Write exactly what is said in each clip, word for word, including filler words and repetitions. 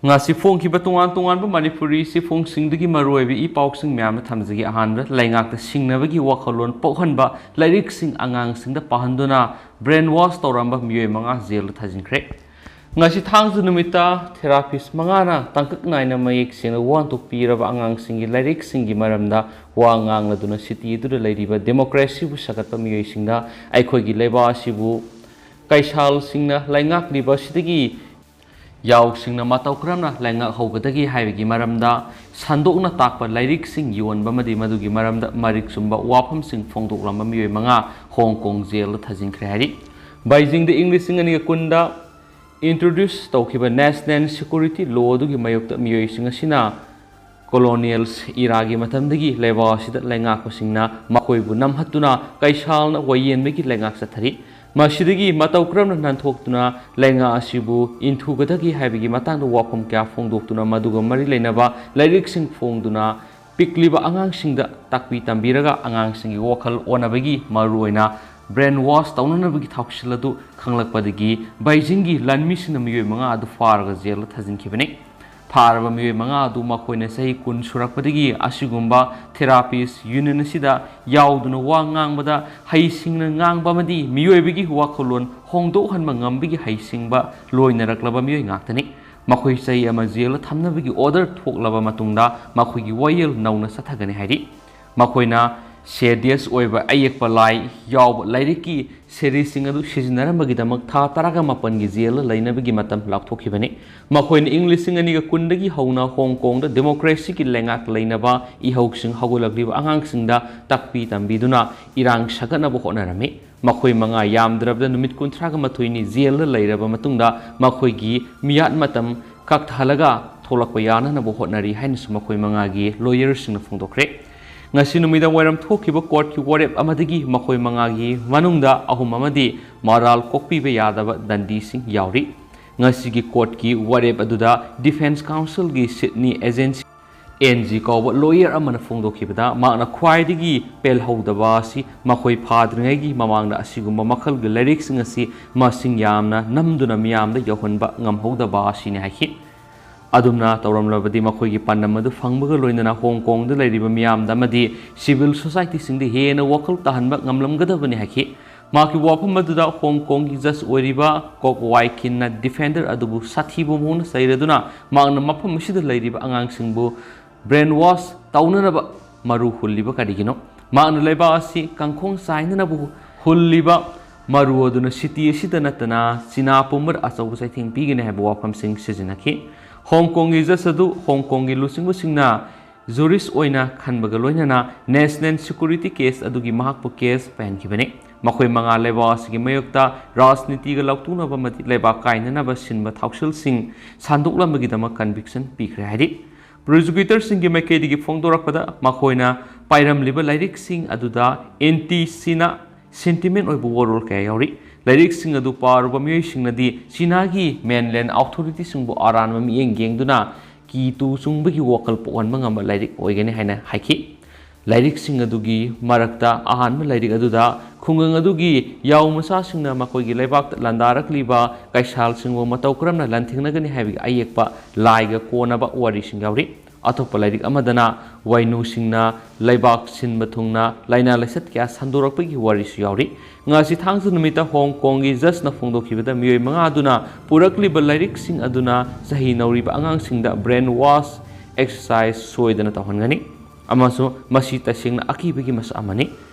ꯉꯁꯤ ꯐꯣꯡꯈꯤꯕ ꯇꯣꯉꯥꯟ ꯇꯣꯉꯥꯟꯕ ꯃꯅꯤꯄꯨꯔꯤ ꯆꯦꯐꯣꯡꯁꯤꯡꯗꯒꯤ ꯃꯔꯨꯑꯣꯏꯕ ꯏ ꯄꯥꯎꯁꯤꯡ ꯃꯌꯥꯝ ꯑꯃ ꯊꯝꯖꯒꯦ꯫ ꯑꯍꯥꯟꯕꯗ, ꯂꯩꯉꯥꯛꯇ ꯁꯤꯡꯅꯕꯒꯤ ꯋꯥꯈꯜꯂꯣꯟ ꯄꯣꯛꯍꯟꯕ ꯂꯥꯏꯔꯤꯛꯁꯤꯡ ꯑꯉꯥꯡꯁꯤꯡꯗ ꯄꯥꯍꯟꯗꯨꯅ brain wash ꯇꯧꯔꯝꯕ ꯃꯤꯑꯣꯏ ꯃꯉꯥ ꯖꯦꯜꯗ ꯊꯥꯖꯤꯟꯈ꯭ꯔꯦ꯫ ꯉꯁꯤ ꯊꯥꯡꯖ ꯅꯨꯃꯤꯠꯇ therapist ꯃꯉꯥꯅ ꯇꯥꯡꯀꯛ ꯅꯥꯏꯅ ꯃꯌꯦꯛ ꯁꯦꯡꯅ ꯋꯥꯍꯟꯊꯣꯛ ꯄꯤꯔꯕ ꯑꯉꯥꯡꯁꯤꯡꯒꯤ ꯂꯥꯏꯔꯤꯛꯁꯤꯡꯒꯤ ꯃꯔꯝꯗ ꯋꯥ ꯉꯥꯡꯂꯗꯨꯅ city ꯑꯗꯨꯗ ꯂꯩꯔꯤꯕ democracy ꯕꯨ ꯁꯥꯒꯠꯄ ꯃꯤꯑꯣꯏꯁꯤꯡꯗ ꯑꯩꯈꯣꯏꯒꯤ ꯂꯩꯕꯥꯛ ꯑꯁꯤꯕꯨ ꯀꯩꯁꯥꯜꯁꯤꯡꯅ ꯂꯩꯉꯥꯛꯂꯤꯕ ꯑꯁꯤꯗꯒꯤ ꯌꯥꯎꯁꯤꯡꯅ ꯃꯇꯧ ꯀꯔꯝꯅ ꯂꯩꯉꯥꯛꯍꯧꯒꯗꯒꯦ ꯍꯥꯏꯕꯒꯤ ꯃꯔꯝꯗ ꯁꯟꯗꯣꯛꯅ ꯇꯥꯛꯄ ꯂꯥꯏꯔꯤꯛꯁꯤꯡ ꯌꯣꯟꯕ ꯑꯃꯗꯤ ꯃꯗꯨꯒꯤ ꯃꯔꯝꯗ ꯃꯔꯤꯛ ꯆꯨꯝꯕ ꯋꯥꯐꯝꯁꯤꯡ ꯐꯣꯡꯗꯣꯛꯂꯝꯕ ꯃꯤꯑꯣꯏ ꯃꯉꯥ ꯍꯣꯡ ꯀꯣꯡ ꯖꯦꯜꯗ ꯊꯥꯖꯤꯟꯈ꯭ꯔꯦ ꯍꯥꯏꯔꯤ꯫ ꯕꯩꯖꯤꯡꯗ ꯏꯪ ꯂꯤꯁꯤꯡ ꯑꯅꯤꯒ ꯀꯨꯟꯗ introduce ꯇꯧꯈꯤꯕ national security law ꯑꯗꯨꯒꯤ ꯃꯥꯌꯣꯛꯇ ꯃꯤꯑꯣꯏꯁꯤꯡ ꯑꯁꯤꯅ colonials ꯏꯔꯥꯒꯤ ꯃꯇꯝꯗꯒꯤ ꯂꯩꯕꯥꯛ ꯑꯁꯤꯗ ꯂꯩꯉꯥꯛꯄꯁꯤꯡꯅ ꯃꯈꯣꯏꯕꯨ ꯅꯝꯍꯠꯇꯨꯅ ꯀꯩꯁꯥꯜꯅ ꯋꯥꯌꯦꯟꯕꯒꯤ ꯂꯩꯉꯥꯛ ꯆꯠꯊꯔꯤ꯫ ꯃꯁꯤꯗꯒꯤ ꯃꯇꯧ ꯀꯔꯝꯅ ꯅꯥꯟꯊꯣꯛꯇꯨꯅ ꯂꯩꯉꯥꯛ ꯑꯁꯤꯕꯨ ꯏꯟꯊꯨꯒꯗꯒꯦ ꯍꯥꯏꯕꯒꯤ ꯃꯇꯥꯡꯗ ꯋꯥꯐꯝ ꯀꯌꯥ ꯐꯣꯡꯗꯣꯛꯇꯨꯅ ꯃꯗꯨꯒ ꯃꯔꯤ ꯂꯩꯅꯕ ꯂꯥꯏꯔꯤꯛꯁꯤꯡ ꯐꯣꯡꯗꯨꯅ ꯄꯤꯛꯂꯤꯕ ꯑꯉꯥꯡꯁꯤꯡꯗ ꯇꯥꯛꯄꯤ ꯇꯝꯕꯤꯔꯒ ꯑꯉꯥꯡꯁꯤꯡꯒꯤ ꯋꯥꯈꯜ ꯑꯣꯟꯅꯕꯒꯤ ꯃꯔꯨꯑꯣꯏꯅ brain wash ꯇꯧꯅꯅꯕꯒꯤ ꯊꯧꯁꯤꯜ ꯑꯗꯨ ꯈꯪꯂꯛꯄꯗꯒꯤ ꯕꯩꯖꯤꯡꯒꯤ ꯂꯥꯟꯃꯤꯁꯤꯡꯅ ꯃꯤꯑꯣꯏ ꯃꯉꯥ ꯑꯗꯨ ꯐꯥꯔꯒ ꯖꯦꯜꯗ ꯊꯥꯖꯤꯟꯈꯤꯕꯅꯤ꯫ ꯐꯥꯔꯕ ꯃꯤꯑꯣꯏ ꯃꯉꯥ ꯑꯗꯨ ꯃꯈꯣꯏꯅ ꯆꯍꯤ ꯀꯨꯟ ꯁꯨꯔꯛꯄꯗꯒꯤ ꯑꯁꯤꯒꯨꯝꯕ therapist union ꯑꯁꯤꯗ ꯌꯥꯎꯗꯨꯅ ꯋꯥ ꯉꯥꯡꯕꯗ ꯍꯩꯁꯤꯡꯅ ꯉꯥꯡꯕ ꯑꯃꯗꯤ ꯃꯤꯑꯣꯏꯕꯒꯤ ꯋꯥꯈꯜꯂꯣꯟ ꯍꯣꯡꯗꯣꯛꯍꯟꯕ ꯉꯝꯕꯒꯤ ꯍꯩꯁꯤꯡꯕ ꯂꯣꯏꯅꯔꯛꯂꯕ ꯃꯤꯑꯣꯏ ꯉꯥꯛꯇꯅꯤ꯫ ꯃꯈꯣꯏ ꯆꯍꯤ ꯑꯃ ꯖꯦꯜꯗ ꯊꯝꯅꯕꯒꯤ order ꯊꯣꯛꯂꯕ ꯃꯇꯨꯡꯗ ꯃꯈꯣꯏꯒꯤ ꯋꯥꯌꯦꯜ ꯅꯧꯅ ꯆꯠꯊꯒꯅꯤ ꯍꯥꯏꯔꯤ꯫ ꯃꯈꯣꯏꯅ serious ꯑꯣꯏꯕ ꯑꯌꯦꯛꯄ ꯂꯥꯏ ꯌꯥꯎꯕ ꯂꯥꯏꯔꯤꯛꯀꯤ series ꯁꯤꯡ ꯑꯗꯨ ꯁꯤꯖꯤꯟꯅꯔꯝꯕꯒꯤꯗꯃꯛ ꯊꯥ ꯇꯔꯥꯃꯥꯄꯜꯒꯤ ꯖꯦꯜꯗ ꯂꯩꯅꯕꯒꯤ ꯃꯇꯝ ꯂꯥꯎꯊꯣꯛꯈꯤꯕꯅꯤ꯫ ꯃꯈꯣꯏꯅ ꯏꯪ ꯂꯤꯁꯤꯡ ꯑꯅꯤꯒ ꯀꯨꯟꯗꯒꯤ ꯍꯧꯅ ꯍꯣꯡ ꯀꯣꯡꯗ democracy ꯒꯤ ꯂꯩꯉꯥꯛ ꯂꯩꯅꯕ ꯏꯍꯧꯁꯤꯡ ꯍꯧꯒꯠꯂꯛꯂꯤꯕ ꯑꯉꯥꯡꯁꯤꯡꯗ ꯇꯥꯛꯄꯤ ꯇꯝꯕꯤꯗꯨꯅ ꯏꯔꯥꯡ ꯁꯥꯒꯠꯅꯕ ꯍꯣꯠꯅꯔꯝꯃꯤ꯫ ꯃꯈꯣꯏ ꯃꯉꯥ ꯌꯥꯝꯗ꯭ꯔꯕꯗ ꯅꯨꯃꯤꯠ ꯀꯨꯟꯊ꯭ꯔꯥꯒ ꯃꯥꯊꯣꯏꯅꯤ ꯖꯦꯜꯗ ꯂꯩꯔꯕ ꯃꯇꯨꯡꯗ ꯃꯈꯣꯏꯒꯤ ꯃꯤꯌꯥꯠ ꯃꯇꯝ ꯀꯛꯊꯍꯜꯂꯒ ꯊꯣꯛꯂꯛꯄ ꯌꯥꯅꯅꯕ ꯍꯣꯠꯅꯔꯤ ꯍꯥꯏꯅꯁꯨ ꯃꯈꯣꯏ ꯃꯉꯥꯒꯤ lawyer ꯁꯤꯡꯅ ꯐꯣꯡꯗꯣꯛꯈ꯭ꯔꯦ꯫ ꯉꯁꯤ ꯅꯨꯃꯤꯗꯥꯡ ꯋꯥꯏꯔꯝ ꯊꯣꯛꯈꯤꯕ court ꯀꯤ ꯋꯥꯔꯦꯞ ꯑꯃꯗꯒꯤ ꯃꯈꯣꯏ ꯃꯉꯥꯒꯤ ꯃꯅꯨꯡꯗ ꯑꯍꯨꯝ ꯑꯃꯗꯤ ꯃꯔꯥꯜ ꯀꯣꯛꯄꯤꯕ ꯌꯥꯗꯕ ꯗꯟꯗꯤꯁꯤꯡ ꯌꯥꯎꯔꯤ꯫ ꯉꯁꯤꯒꯤ court ꯀꯤ ꯋꯥꯔꯦꯞ ꯑꯗꯨꯗ defence counsel ꯒꯤ Sydney Agency ꯑꯦꯟ ꯖꯤ ꯀꯧꯕ lawyer ꯑꯃꯅ ꯐꯣꯡꯗꯣꯛꯈꯤꯕꯗ, ꯃꯍꯥꯛꯅ ꯈ꯭ꯋꯥꯏꯗꯒꯤ ꯄꯦꯜꯍꯧꯗꯕ ꯑꯁꯤ ꯃꯈꯣꯏ ꯐꯥꯗ꯭ꯔꯤꯉꯩꯒꯤ ꯃꯃꯥꯡꯗ ꯑꯁꯤꯒꯨꯝꯕ ꯃꯈꯜꯒꯤ ꯂꯥꯏꯔꯤꯛꯁꯤꯡ ꯑꯁꯤ ꯃꯁꯤꯡ ꯌꯥꯝꯅ ꯅꯝꯗꯨꯅ ꯃꯤꯌꯥꯝꯗ ꯌꯧꯍꯟꯕ ꯉꯝꯍꯧꯗꯕ ꯑꯁꯤꯅꯤ ꯍꯥꯏꯈꯤ꯫ ꯑꯗꯨꯝꯅ ꯇꯧꯔꯝꯂꯕꯗꯤ ꯃꯈꯣꯏꯒꯤ ꯄꯥꯟꯗꯝ ꯑꯗꯨ ꯐꯪꯕꯒ ꯂꯣꯏꯅꯅ ꯍꯣꯡ ꯀꯣꯡꯗ ꯂꯩꯔꯤꯕ ꯃꯤꯌꯥꯝꯗ ꯑꯃꯗꯤ civil society ꯁꯤꯡꯗ ꯍꯦꯟꯅ ꯋꯥꯈꯜ ꯇꯥꯍꯟꯕ ꯉꯝꯂꯝꯒꯗꯕꯅꯤ ꯍꯥꯏꯈꯤ꯫ ꯃꯍꯥꯛꯀꯤ ꯋꯥꯐꯝ ꯑꯗꯨꯗ ꯍꯣꯡ ꯀꯣꯡꯒꯤ judge ꯑꯣꯏꯔꯤꯕ ꯀꯣꯛ ꯋꯥꯏ ꯀꯤꯟꯅ defender ꯑꯗꯨꯕꯨ ꯁꯥꯊꯤꯕ ꯃꯑꯣꯡꯗ ꯆꯩꯔꯗꯨꯅ ꯃꯍꯥꯛꯅ ꯃꯐꯝ ꯑꯁꯤꯗ ꯂꯩꯔꯤꯕ ꯑꯉꯥꯡꯁꯤꯡꯕꯨ brainwash ꯇꯧꯅꯅꯕ ꯃꯔꯨ ꯍꯨꯜꯂꯤꯕ ꯀꯔꯤꯒꯤꯅꯣ? ꯃꯍꯥꯛꯅ ꯂꯩꯕꯥꯛ ꯑꯁꯤ ꯀꯥꯡꯈꯣꯡ ꯆꯥꯏꯅꯅꯕ ꯍꯨꯜꯂꯤꯕ ꯃꯔꯨ ꯑꯗꯨꯅ city ꯑꯁꯤꯗ ꯅꯠꯇꯅ ꯆꯤꯅꯥ ꯄꯨꯝꯕꯗ ꯑꯆꯧꯕ ꯆꯩꯊꯦꯡ ꯄꯤꯒꯅꯤ ꯍꯥꯏꯕ ꯋꯥꯐꯝꯁꯤꯡ ꯁꯤꯖꯤꯟꯅꯈꯤ꯫ ꯍꯣꯡ ꯀꯣꯡꯒꯤ judge ꯑꯗꯨ ꯍꯣꯡ ꯀꯣꯡꯒꯤ ꯂꯨꯆꯤꯡꯕꯁꯤꯡꯅ jurist ꯑꯣꯏꯅ ꯈꯟꯕꯒ ꯂꯣꯏꯅꯅ national security case ꯑꯗꯨꯒꯤ ꯃꯍꯥꯛꯄꯨ case ꯄꯥꯏꯍꯟꯈꯤꯕꯅꯤ꯫ ꯃꯈꯣꯏ ꯃꯉꯥ ꯂꯩꯕꯥꯛ ꯑꯁꯤꯒꯤ ꯃꯥꯌꯣꯛꯇ ꯔꯥꯖꯅꯤꯇꯤꯒ ꯂꯧꯇꯨꯅꯕ ꯑꯃꯗꯤ ꯂꯩꯕꯥꯛ ꯀꯥꯏꯅꯅꯕ ꯁꯤꯟꯕ ꯊꯧꯁꯤꯜꯁꯤꯡ ꯁꯟꯗꯣꯛꯂꯝꯕꯒꯤꯗꯃꯛ conviction ꯄꯤꯈ꯭ꯔꯦ ꯍꯥꯏꯔꯤ꯫ Prosecutor ꯁꯤꯡꯒꯤ ꯃꯥꯏꯀꯩꯗꯒꯤ ꯐꯣꯡꯗꯣꯔꯛꯄꯗ, ꯃꯈꯣꯏꯅ ꯄꯥꯏꯔꯝꯂꯤꯕ ꯂꯥꯏꯔꯤꯛꯁꯤꯡ ꯑꯗꯨꯗ anti China sentiment ꯑꯣꯏꯕ ꯋꯥꯔꯣꯜ ꯀꯌꯥ ꯌꯥꯎꯔꯤ꯫ ꯂꯥꯏꯔꯤꯛꯁꯤꯡ ꯑꯗꯨ ꯄꯥꯔꯨꯕ ꯃꯤꯑꯣꯏꯁꯤꯡꯅꯗꯤ ꯆꯤꯅꯥꯒꯤ mainland authority ꯁꯤꯡꯕꯨ ꯑꯔꯥꯟꯕ ꯃꯤꯠꯌꯦꯡ ꯌꯦꯡꯗꯨꯅ ꯀꯤꯇꯨ ꯆꯨꯡꯕꯒꯤ ꯋꯥꯈꯜ ꯄꯣꯛꯍꯟꯕ ꯉꯝꯕ ꯂꯥꯏꯔꯤꯛ ꯑꯣꯏꯒꯅꯤ ꯍꯥꯏꯅ ꯍꯥꯏꯈꯤ꯫ ꯂꯥꯏꯔꯤꯛꯁꯤꯡ ꯑꯗꯨꯒꯤ ꯃꯔꯛꯇ ꯑꯍꯥꯟꯕ ꯂꯥꯏꯔꯤꯛ ꯑꯗꯨꯗ ꯈꯨꯡꯒꯪ ꯑꯗꯨꯒꯤ ꯌꯥꯎ ꯃꯆꯥꯁꯤꯡꯅ ꯃꯈꯣꯏꯒꯤ ꯂꯩꯕꯥꯛꯇ ꯂꯥꯟꯗꯥꯔꯛꯂꯤꯕ ꯀꯩꯁꯥꯜꯁꯤꯡꯕꯨ ꯃꯇꯧ ꯀꯔꯝꯅ ꯂꯥꯟꯊꯦꯡꯅꯒꯅꯤ ꯍꯥꯏꯕꯒꯤ ꯑꯌꯦꯛꯄ ꯂꯥꯏꯒ ꯀꯣꯟꯅꯕ ꯋꯥꯔꯤꯁꯤꯡ ꯌꯥꯎꯔꯤ꯫ ꯑꯇꯣꯞꯄ ꯂꯥꯏꯔꯤꯛ ꯑꯃꯗꯅ ꯋꯥꯏꯅꯨꯁꯤꯡꯅ ꯂꯩꯕꯥꯛ ꯁꯤꯟꯕ ꯊꯨꯡꯅ ꯂꯥꯏꯅꯥ ꯂꯥꯏꯆꯠ ꯀꯌꯥ ꯁꯟꯗꯣꯔꯛꯄꯒꯤ ꯋꯥꯔꯤꯁꯨ ꯌꯥꯎꯔꯤ꯫ ꯉꯁꯤ ꯊꯥꯡꯖ ꯅꯨꯃꯤꯠꯇ ꯍꯣꯡ ꯀꯣꯡꯒꯤ judge ꯅ ꯐꯣꯡꯗꯣꯛꯈꯤꯕꯗ ꯃꯤꯑꯣꯏ ꯃꯉꯥ ꯑꯗꯨꯅ ꯄꯨꯔꯛꯂꯤꯕ ꯂꯥꯏꯔꯤꯛꯁꯤꯡ ꯑꯗꯨꯅ ꯆꯍꯤ ꯅꯧꯔꯤꯕ ꯑꯉꯥꯡꯁꯤꯡꯗ brainwash exercise ꯁꯣꯏꯗꯅ ꯇꯧꯍꯟꯒꯅꯤ ꯑꯃꯁꯨꯡ ꯃꯁꯤ ꯇꯁꯦꯡꯅ ꯑꯀꯤꯕꯒꯤ ꯃꯁꯛ ꯑꯃꯅꯤ꯫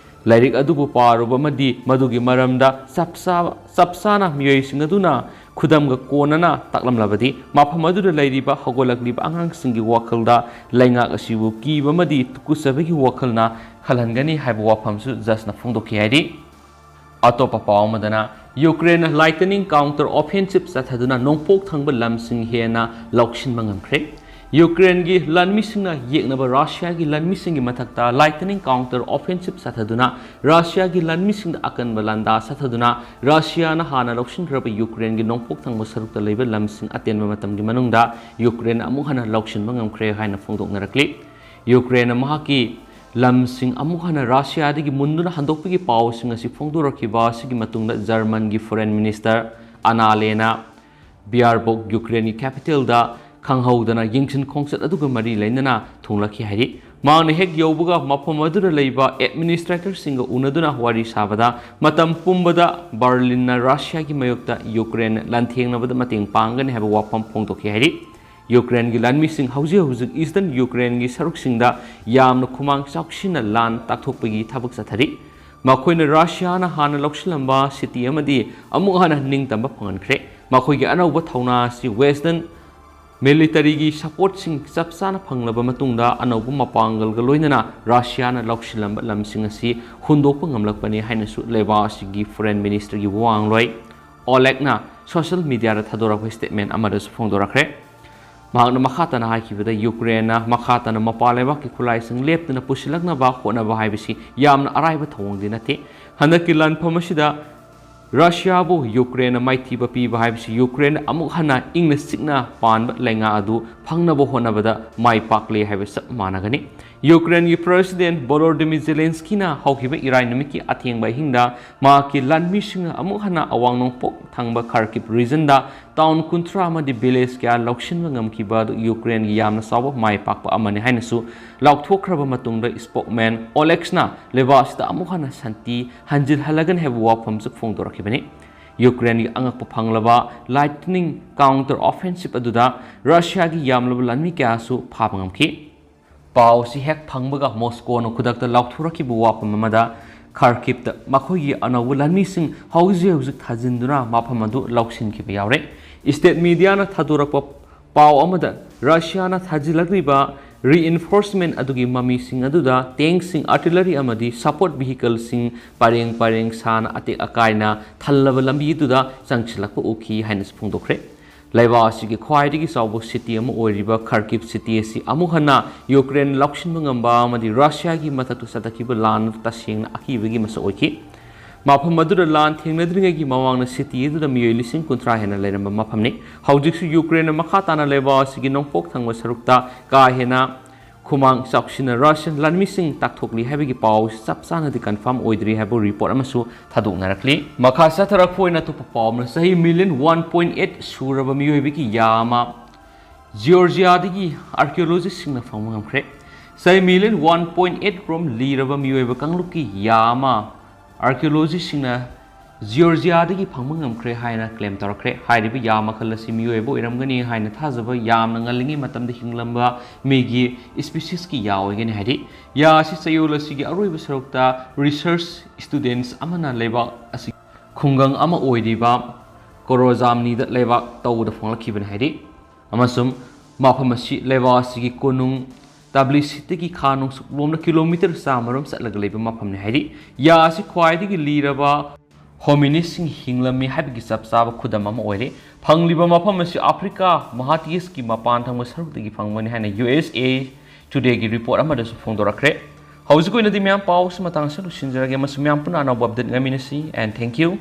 ꯂꯥꯏꯔꯤꯛ ꯑꯗꯨꯕꯨ ꯄꯥꯔꯨꯕ ꯑꯃꯗꯤ ꯃꯗꯨꯒꯤ ꯃꯔꯝꯗ ꯆꯞ ꯆꯥꯕ, ꯆꯞ ꯆꯥꯅ ꯃꯤꯑꯣꯏꯁꯤꯡ ꯑꯗꯨꯅ ꯈꯨꯗꯝꯒ ꯀꯣꯟꯅꯅ ꯇꯥꯛꯂꯝꯂꯕꯗꯤ, ꯃꯐꯝ ꯑꯗꯨꯗ ꯂꯩꯔꯤꯕ ꯍꯧꯒꯠꯂꯛꯂꯤꯕ ꯑꯉꯥꯡꯁꯤꯡꯒꯤ ꯋꯥꯈꯜꯗ ꯂꯩꯉꯥꯛ ꯑꯁꯤꯕꯨ ꯀꯤꯕ ꯑꯃꯗꯤ ꯇꯨꯀꯠꯆꯕꯒꯤ ꯋꯥꯈꯜꯅ ꯈꯜꯍꯟꯒꯅꯤ ꯍꯥꯏꯕ ꯋꯥꯐꯝꯁꯨ judge ꯅ ꯐꯣꯡꯗꯣꯛꯈꯤ ꯍꯥꯏꯔꯤ꯫ ꯑꯇꯣꯞꯄ ꯄꯥꯎ ꯑꯃꯗꯅ, ꯌꯨꯀ꯭ꯔꯦꯟꯅ ꯂꯥꯏꯇꯅꯤꯡ counter offensive ꯆꯠꯊꯗꯨꯅ ꯅꯣꯡꯄꯣꯛ ꯊꯪꯕ ꯂꯝꯁꯤꯡ ꯍꯦꯟꯅ ꯂꯧꯁꯤꯟꯕ ꯉꯝꯈ꯭ꯔꯦ꯫ ꯌꯨꯀ꯭ꯔꯦꯟꯒꯤ ꯂꯥꯟꯃꯤꯁꯤꯡꯅ ꯌꯦꯛꯅꯕ ꯔꯁꯤꯌꯥꯒꯤ ꯂꯥꯟꯃꯤꯁꯤꯡꯒꯤ ꯃꯊꯛꯇ ꯂꯥꯏꯇꯅꯤꯡ counter offensive ꯆꯠꯊꯗꯨꯅ ꯔꯁꯤꯌꯥꯒꯤ ꯂꯥꯟꯃꯤꯁꯤꯡꯗ ꯑꯀꯟꯕ ꯂꯥꯟꯗꯥ ꯆꯠꯊꯗꯨꯅ ꯔꯁꯤꯌꯥꯅ ꯍꯥꯟꯅ ꯂꯧꯁꯤꯟꯈ꯭ꯔꯕ ꯌꯨꯀ꯭ꯔꯦꯟꯒꯤ ꯅꯣꯡꯄꯣꯛ ꯊꯪꯕ ꯁꯔꯨꯛꯇ ꯂꯩꯕ ꯂꯝꯁꯤꯡ ꯑꯇꯦꯟꯕ ꯃꯇꯝꯒꯤ ꯃꯅꯨꯡꯗ ꯌꯨꯀ꯭ꯔꯦꯟꯅ ꯑꯃꯨꯛ ꯍꯟꯅ ꯂꯧꯁꯤꯟꯕ ꯉꯝꯈ꯭ꯔꯦ ꯍꯥꯏꯅ ꯐꯣꯡꯗꯣꯛꯅꯔꯛꯂꯤ꯫ ꯌꯨꯀ꯭ꯔꯦꯟꯅ ꯃꯍꯥꯛꯀꯤ ꯂꯝꯁꯤꯡ ꯑꯃꯨꯛ ꯍꯟꯅ ꯔꯁꯤꯌꯥꯗꯒꯤ ꯃꯨꯟꯗꯨꯅ ꯍꯟꯗꯣꯛꯄꯒꯤ ꯄꯥꯎꯁꯤꯡ ꯑꯁꯤ ꯐꯣꯡꯗꯣꯔꯛꯈꯤꯕ ꯑꯁꯤꯒꯤ ꯃꯇꯨꯡꯗ ꯖꯔꯃꯟꯒꯤ foreign minister ꯑꯅꯥꯂꯦꯅꯥ ꯕꯤꯌꯥꯔꯕꯣꯛ ꯌꯨꯀ꯭ꯔꯦꯟꯒꯤ capital ꯗ ꯈꯪꯍꯧꯗꯅ ꯌꯦꯡꯁꯤꯟ ꯈꯣꯡꯆꯠ ꯑꯗꯨꯒ ꯃꯔꯤ ꯂꯩꯅꯅ ꯊꯨꯡꯂꯛꯈꯤ ꯍꯥꯏꯔꯤ꯫ ꯃꯍꯥꯛꯅ ꯍꯦꯛ ꯌꯧꯕꯒ ꯃꯐꯝ ꯑꯗꯨꯗ ꯂꯩꯕ administratorꯁꯤꯡꯒ ꯎꯅꯗꯨꯅ ꯋꯥꯔꯤ ꯁꯥꯕꯗ, ꯃꯇꯝ ꯄꯨꯝꯕꯗ ꯕꯔꯂꯤꯟꯅ ꯔꯁꯤꯌꯥꯒꯤ ꯃꯥꯌꯣꯛꯇ ꯌꯨꯀ꯭ꯔꯦꯟ ꯂꯥꯟꯊꯦꯡꯅꯕꯗ ꯃꯇꯦꯡ ꯄꯥꯡꯒꯅꯤ ꯍꯥꯏꯕ ꯋꯥꯐꯝ ꯐꯣꯡꯗꯣꯛꯈꯤ ꯍꯥꯏꯔꯤ꯫ ꯌꯨꯀ꯭ꯔꯦꯟꯒꯤ ꯂꯥꯟꯃꯤꯁꯤꯡ ꯍꯧꯖꯤꯛ ꯍꯧꯖꯤꯛ Eastern ꯌꯨꯀ꯭ꯔꯦꯟꯒꯤ ꯁꯔꯨꯛꯁꯤꯡꯗ ꯌꯥꯝꯅ ꯈꯨꯃꯥꯡ ꯆꯥꯎꯁꯤꯟꯅ ꯂꯥꯟ ꯇꯥꯛꯊꯣꯛꯄꯒꯤ ꯊꯕꯛ ꯆꯠꯊꯔꯤ꯫ ꯃꯈꯣꯏꯅ ꯔꯁꯤꯌꯥꯅ ꯍꯥꯟꯅ ꯂꯧꯁꯤꯜꯂꯝꯕ city ꯑꯃꯗꯤ ꯑꯃꯨꯛ ꯍꯟꯅ ꯅꯤꯡꯇꯝꯕ ꯐꯪꯍꯟꯈ꯭ꯔꯦ꯫ ꯃꯈꯣꯏꯒꯤ ꯑꯅꯧꯕ ꯊꯧꯅꯥ ꯑꯁꯤ Western militaryꯒꯤ supportꯁꯤꯡ ꯆꯞ ꯆꯥꯅ ꯐꯪꯂꯕ ꯃꯇꯨꯡꯗ ꯑꯅꯧꯕ ꯃꯄꯥꯡꯒꯜꯒ ꯂꯣꯏꯅꯅ ꯔꯁꯤꯌꯥꯅ ꯂꯧꯁꯤꯜꯂꯝꯕ ꯂꯝꯁꯤꯡ ꯑꯁꯤ ꯍꯨꯟꯗꯣꯛꯄ ꯉꯝꯂꯛꯄꯅꯤ ꯍꯥꯏꯅꯁꯨ ꯂꯩꯕꯥꯛ ꯑꯁꯤꯒꯤ foreign ministerꯒꯤ ꯋꯥꯉꯥꯡꯂꯣꯏ ꯑꯣꯂꯦꯛꯅ social mediaꯗ ꯊꯥꯗꯣꯔꯛꯄ statement ꯑꯃꯗꯁꯨ ꯐꯣꯡꯗꯣꯔꯛꯈ꯭ꯔꯦ꯫ ꯃꯍꯥꯛꯅ ꯃꯈꯥ ꯇꯥꯅ ꯍꯥꯏꯈꯤꯕꯗ, ꯌꯨꯀ꯭ꯔꯦꯟꯅ ꯃꯈꯥ ꯇꯥꯅ ꯃꯄꯥꯟ ꯂꯩꯕꯥꯛꯀꯤ ꯈꯨꯠꯂꯥꯏꯁꯤꯡ ꯂꯦꯞꯇꯅ ꯄꯨꯁꯤꯜꯂꯛꯅꯕ ꯍꯣꯠꯅꯕ ꯍꯥꯏꯕꯁꯤ ꯌꯥꯝꯅ ꯑꯔꯥꯏꯕ ꯊꯧꯑꯣꯡꯗꯤ ꯅꯠꯇꯦ꯫ ꯍꯟꯗꯛꯀꯤ ꯂꯥꯟꯐꯝ ꯑꯁꯤꯗ ꯔꯁꯤꯌꯥꯕꯨ ꯌꯨꯀ꯭ꯔꯦꯟꯅ ꯃꯥꯏꯊꯤꯕ ꯄꯤꯕ ꯍꯥꯏꯕꯁꯤ ꯌꯨꯀ꯭ꯔꯦꯟ ꯑꯃꯨꯛ ꯍꯟꯅ ꯏꯪꯅ ꯆꯤꯛꯅ ꯄꯥꯟꯕ ꯂꯩꯉꯥꯛ ꯑꯗꯨ ꯐꯪꯅꯕ ꯍꯣꯠꯅꯕꯗ ꯃꯥꯏ ꯄꯥꯛꯂꯦ ꯍꯥꯏꯕ ꯆꯞ ꯃꯥꯟꯅꯒꯅꯤ꯫ ꯌꯨꯀ꯭ꯔꯦꯟꯒꯤ President Volodymyr Zelenskyꯅ ꯍꯧꯈꯤꯕ ꯏꯔꯥꯏ ꯅꯨꯃꯤꯠꯀꯤ ꯑꯊꯦꯡꯕ ꯑꯍꯤꯡꯗ ꯃꯍꯥꯛꯀꯤ ꯂꯥꯟꯃꯤꯁꯤꯡꯅ ꯑꯃꯨꯛ ꯍꯟꯅ ꯑꯋꯥꯡ ꯅꯣꯡꯄꯣꯛ ꯊꯪꯕ Kharkiv regionꯗ town ꯀꯨꯟꯊ꯭ꯔꯥ ꯑꯃꯗꯤ village ꯀꯌꯥ ꯂꯧꯁꯤꯟꯕ ꯉꯝꯈꯤꯕ ꯑꯗꯨ ꯌꯨꯀ꯭ꯔꯦꯟꯒꯤ ꯌꯥꯝꯅ ꯆꯥꯎꯕ ꯃꯥꯏ ꯄꯥꯛꯄ ꯑꯃꯅꯤ ꯍꯥꯏꯅꯁꯨ ꯂꯥꯎꯊꯣꯛꯈ꯭ꯔꯕ ꯃꯇꯨꯡꯗ, spokesman ꯑꯣꯂꯦꯛꯁꯅ ꯂꯩꯕꯥꯛ ꯑꯁꯤꯗ ꯑꯃꯨꯛ ꯍꯟꯅ ꯁꯥꯟꯇꯤ ꯍꯟꯖꯤꯜꯍꯜꯂꯒꯅꯤ ꯍꯥꯏꯕ ꯋꯥꯐꯝꯁꯨ ꯐꯣꯡꯗꯣꯔꯛꯈꯤꯕꯅꯤ꯫ ꯌꯨꯀ꯭ꯔꯦꯟꯒꯤ ꯑꯉꯛꯄ ꯐꯪꯂꯕ lightning counter offensive ꯑꯗꯨꯗ ꯔꯁꯤꯌꯥꯒꯤ ꯌꯥꯝꯂꯕ ꯂꯥꯟꯃꯤ ꯀꯌꯥꯁꯨ ꯐꯥꯕ ꯉꯝꯈꯤ꯫ ꯄꯥꯎ ꯑꯁꯤ ꯍꯦꯛ ꯐꯪꯕꯒ ꯃꯣꯁꯀꯣꯅ ꯈꯨꯗꯛꯇ ꯂꯥꯎꯊꯣꯔꯛꯈꯤꯕ ꯋꯥꯐꯝ ꯑꯃꯗ, Kharkivꯇ ꯃꯈꯣꯏꯒꯤ ꯑꯅꯧꯕ ꯂꯥꯟꯃꯤꯁꯤꯡ ꯍꯧꯖꯤꯛ ꯍꯧꯖꯤꯛ ꯊꯥꯖꯤꯟꯗꯨꯅ ꯃꯐꯝ ꯑꯗꯨ ꯂꯧꯁꯤꯟꯈꯤꯕ ꯌꯥꯎꯔꯦ꯫ State mediaꯅ ꯊꯥꯗꯣꯔꯛꯄ ꯄꯥꯎ ꯑꯃꯗ, ꯔꯁꯤꯌꯥꯅ ꯊꯥꯖꯤꯜꯂꯛꯂꯤꯕ reinforcement ꯑꯗꯨꯒꯤ ꯃꯃꯤꯁꯤꯡ ꯑꯗꯨꯗ tankꯁꯤꯡ, artillery ꯑꯃꯗꯤ support vehicleꯁꯤꯡ ꯄꯔꯦꯡ ꯄꯔꯦꯡ ꯁꯥꯅ ꯑꯇꯦꯛ ꯑꯀꯥꯏꯅ ꯊꯜꯂꯕ ꯂꯝꯕꯤ ꯑꯗꯨꯗ ꯆꯪꯁꯤꯜꯂꯛꯄ ꯎꯈꯤ ꯍꯥꯏꯅꯁꯨ ꯐꯣꯡꯗꯣꯛꯈ꯭ꯔꯦ꯫ ꯂꯩꯕꯥꯛ ꯑꯁꯤꯒꯤ ꯈ꯭ꯋꯥꯏꯗꯒꯤ ꯆꯥꯎꯕ city ꯑꯃ ꯑꯣꯏꯔꯤꯕ Kharkiv city ꯑꯁꯤ ꯑꯃꯨꯛ ꯍꯟꯅ ꯌꯨꯀ꯭ꯔꯦꯟ ꯂꯧꯁꯤꯟꯕ ꯉꯝꯕ ꯑꯃꯗꯤ ꯔꯁꯤꯌꯥꯒꯤ ꯃꯊꯛꯇ ꯆꯠꯊꯈꯤꯕ ꯂꯥꯟ ꯇꯁꯦꯡꯅ ꯑꯀꯤꯕꯒꯤ ꯃꯁꯛ ꯑꯣꯏꯈꯤ꯫ ꯃꯐꯝ ꯑꯗꯨꯗ ꯂꯥꯟ ꯊꯦꯡꯅꯗ꯭ꯔꯤꯉꯩꯒꯤ ꯃꯃꯥꯡꯗ city ꯑꯗꯨꯗ ꯃꯤꯑꯣꯏ ꯂꯤꯁꯤꯡ ꯀꯨꯟꯊ꯭ꯔꯥ ꯍꯦꯟꯅ ꯂꯩꯔꯝꯕ ꯃꯐꯝꯅꯤ꯫ ꯍꯧꯖꯤꯛꯁꯨ ꯌꯨꯀ꯭ꯔꯦꯟꯅ ꯃꯈꯥ ꯇꯥꯅ ꯂꯩꯕꯥꯛ ꯑꯁꯤꯒꯤ ꯅꯣꯡꯄꯣꯛ ꯊꯪꯕ ꯁꯔꯨꯛꯇ ꯀꯥ ꯍꯦꯟꯅ ꯈꯨꯃꯥꯡ ꯆꯥꯎꯁꯤꯟꯅ Russian ꯂꯥꯟꯃꯤꯁꯤꯡ ꯇꯥꯛꯊꯣꯛꯂꯤ ꯍꯥꯏꯕꯒꯤ ꯄꯥꯎ ꯆꯞ ꯆꯥꯅꯗꯤ confirm ꯑꯣꯏꯗ꯭ꯔꯤ ꯍꯥꯏꯕ report ꯑꯃꯁꯨ ꯊꯥꯗꯣꯛꯅꯔꯛꯂꯤ꯫ ꯃꯈꯥ ꯆꯠꯊꯔꯛꯄ ꯑꯣꯏꯅ ꯑꯇꯣꯞꯄ ꯄꯥꯎ ꯑꯃꯅ, ꯆꯍꯤ million one point eight ꯁꯨꯔꯕ ꯃꯤꯑꯣꯏꯕꯒꯤ ꯌꯥꯝꯃ ꯖꯤꯑꯣꯔꯖꯤꯌꯥꯗꯒꯤ ꯑꯥꯔꯀꯤꯑꯣꯂꯣꯖꯤꯁꯁꯤꯡꯅ ꯐꯪꯕ ꯉꯝꯈ꯭ꯔꯦ꯫ ꯆꯍꯤ ꯃꯤꯂꯤꯌꯟ ꯋꯥꯟ ꯄꯣꯏꯟ ꯑꯩꯠ ꯔꯣꯝ ꯂꯤꯔꯕ ꯃꯤꯑꯣꯏꯕ ꯀꯥꯡꯂꯨꯞꯀꯤ ꯌꯥ ꯑꯃ ꯑꯥꯔꯀꯤꯑꯣꯂꯣꯖꯤꯁꯁꯤꯡꯅ ꯖꯤꯑꯣꯔꯖꯤꯌꯥꯗꯒꯤ ꯐꯪꯕ ꯉꯝꯈ꯭ꯔꯦ ꯍꯥꯏꯅ ꯀ꯭ꯂꯦꯝ ꯇꯧꯔꯛꯈ꯭ꯔꯦ꯫ ꯍꯥꯏꯔꯤꯕ ꯌꯥ ꯃꯈꯜ ꯑꯁꯤ ꯃꯤꯑꯣꯏꯕ ꯑꯣꯏꯔꯝꯒꯅꯤ ꯍꯥꯏꯅ ꯊꯥꯖꯕ ꯌꯥꯝꯅ ꯉꯜꯂꯤꯉꯩ ꯃꯇꯝꯗ ꯍꯤꯡꯂꯝꯕ ꯃꯤꯒꯤ ꯏꯁꯄꯤꯁꯤꯁꯀꯤ ꯌꯥ ꯑꯣꯏꯒꯅꯤ ꯍꯥꯏꯔꯤ꯫ ꯌꯥ ꯑꯁꯤ ꯆꯌꯣꯜ ꯑꯁꯤꯒꯤ ꯑꯔꯣꯏꯕ ꯁꯔꯨꯛꯇ ꯔꯤꯁꯔꯆ ꯁ꯭ꯇꯨꯗꯦꯟꯠꯁ ꯑꯃꯅ ꯂꯩꯕꯥꯛ ꯑꯁꯤ ꯈꯨꯡꯒꯪ ꯑꯃ ꯑꯣꯏꯔꯤꯕ ꯀꯣꯔꯣꯖꯥꯝꯅꯤꯗ ꯂꯩꯕꯥꯛ ꯇꯧꯕꯗ ꯐꯪꯂꯛꯈꯤꯕꯅꯤ ꯍꯥꯏꯔꯤ꯫ ꯑꯃꯁꯨꯡ ꯃꯐꯝ ꯑꯁꯤ ꯂꯩꯕꯥꯛ ꯑꯁꯤꯒꯤ ꯀꯣꯅꯨꯡ ꯇꯕ꯭ꯂꯤꯁꯤꯗꯒꯤ ꯈꯥ ꯅꯣꯡꯆꯨꯞꯂꯣꯝꯗ ꯀꯤꯂꯣꯃꯤꯇꯔ ꯆꯥꯝꯃ ꯔꯣꯝ ꯆꯠꯂꯒ ꯂꯩꯕ ꯃꯐꯝꯅꯤ ꯍꯥꯏꯔꯤ꯫ ꯌꯥ ꯑꯁꯤ ꯈ꯭ꯋꯥꯏꯗꯒꯤ ꯂꯤꯔꯕ ꯍꯣꯃꯤꯅꯤꯁꯁꯤꯡ ꯍꯤꯡꯂꯝꯃꯤ ꯍꯥꯏꯕꯒꯤ ꯆꯞ ꯆꯥꯕ ꯈꯨꯗꯝ ꯑꯃ ꯑꯣꯏꯔꯤ꯫ ꯐꯪꯂꯤꯕ ꯃꯐꯝ ꯑꯁꯤ ꯑꯥꯐ꯭ꯔꯤꯀꯥ ꯃꯍꯥꯇꯤꯁꯀꯤ ꯃꯄꯥꯟ ꯊꯪꯕ ꯁꯔꯨꯛꯇꯒꯤ ꯐꯪꯕꯅꯤ ꯍꯥꯏꯅ ꯌꯨ ꯑꯦꯁ ꯑꯦ ꯇꯨꯗꯦꯒꯤ ꯔꯤꯄꯣꯔꯠ ꯑꯃꯗꯁꯨ ꯐꯣꯡꯗꯣꯔꯛꯈ꯭ꯔꯦ꯫ ꯍꯧꯖꯤꯛ ꯑꯣꯏꯅꯗꯤ ꯃꯌꯥꯝ ꯄꯥꯎꯁꯤ ꯃꯇꯥꯡ ꯑꯁꯤꯗ ꯂꯣꯏꯁꯤꯟꯖꯔꯒꯦ, ꯑꯃꯁꯨꯡ ꯃꯌꯥꯝ ꯄꯨꯟꯅ ꯑꯅꯧꯕ ꯑꯞꯗꯦꯠ ꯉꯥꯏꯃꯤꯟꯅꯁꯤ꯫ And thank you.